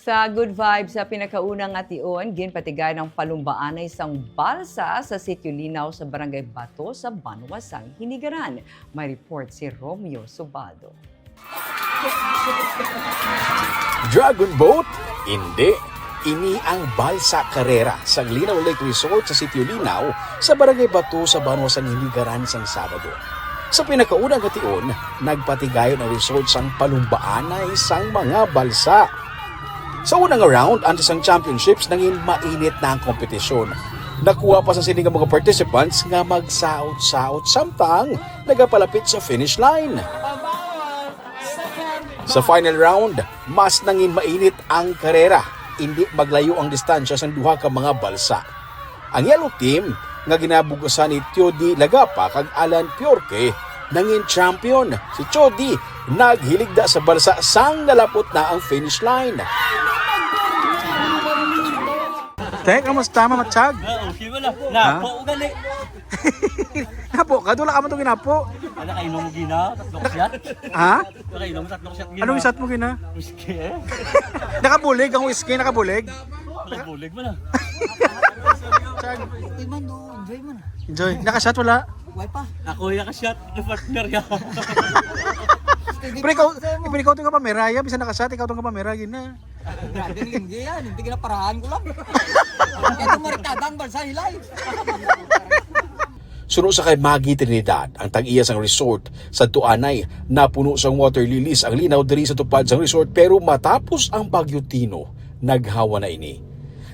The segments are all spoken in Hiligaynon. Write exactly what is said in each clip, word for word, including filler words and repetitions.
Sa Good Vibes sa pinakauna nga tion, ginpatigayon ang palumbaan na isang balsa sa Sitio Linaw sa Barangay Bato sa Banwa sang Hinigaran. May report si Romeo Subado. Dragon Boat? Hindi. Ini ang balsa karera sa Linaw Lake Resort sa Sitio Linaw sa Barangay Bato sa Banwa sang Hinigaran sang Sabado. Sa pinakauna nga tion, nagpatigayon ang resort sang palumbaanay sang mga balsa. Sa una nga round, antes ang championships, nangin mainit na ang kompetisyon. Nakuha pa sa sini nga mga participants nga magsaot-saot samtang nagapalapit sa finish line. Sa final round, mas nangin mainit ang karera. Hindi maglayo ang distansya sang duha ka mga balsa. Ang yellow team, nga ginabugasan ni Tiodi Lagapa kag Alan Piorque, nangin champion. Si Tiodi naghiligda sa balsa sang nalapot na ang finish line. Tek, kamusta, Mama Chag? Ah, okay wala. Napo ko gali. Napo ka? Wala ka man itong ginapo. Wala kayo mo gina, tatlong shot. Ha? Wala kayo mo tatlong shot gina. Anong isat mo gina? Whiskey eh. Nakabulig ang whiskey, nakabulig. Nakabulig mo na. Enjoy man, do. Enjoy man. Enjoy. Nakashot wala? Why pa? Ako yung ka-shot, yung partner ya. Pero ikaw, pero ikaw itong kapameraya, bisan nakashot, ikaw itong kapameraya, gina. Grabe ang linggi yan. Hindi kinaparahan ko lang. Ito marikada ang balsa hilay. Suno sa kay Maggie Trinidad, ang tag-iya sang resort sa Tuanay, napuno sang water lilies ang linaw diri sa tupad sang resort, pero matapos ang Bagyo Tino, naghawa na ini.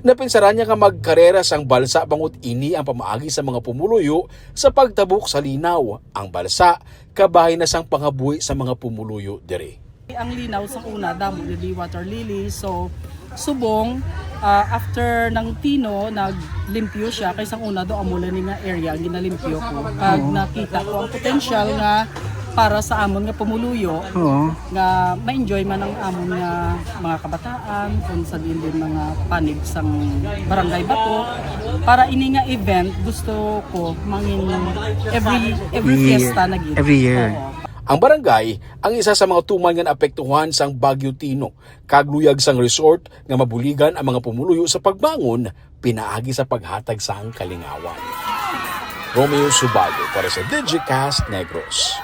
Napinsaran niya nga magkarera sang balsa bangod ini ang pamaagi sa mga pumuluyo sa pagtabok sa linaw. Ang balsa kabahin na sang pangabuhi sa mga pumuluyo diri. Ang linaw sa una, damo dili water lily. So, subong, ah, after ng Tino, naglimpyo siya. Kay sang una do, amo lang ni nga area ang ginalimpyo ko. Pag nakita ko ang potential nga para sa amon nga pumuluyo, Oo. nga ma-enjoy man ang amon nga mga kabataan, kung sa diin din mga panib sang Barangay Bato, para ini nga event, gusto ko mangin every, every Year. fiesta na gid. Every year. Oo. Ang barangay ang isa sa mga tuman nga naapektuhan sang Bagyo Tino, kag luyag sang resort nga mabuligan ang mga pumuluyo sa pagbangon pinaagi sa paghatag sang kalingawan. Romeo Subago para sa Digicast Negros.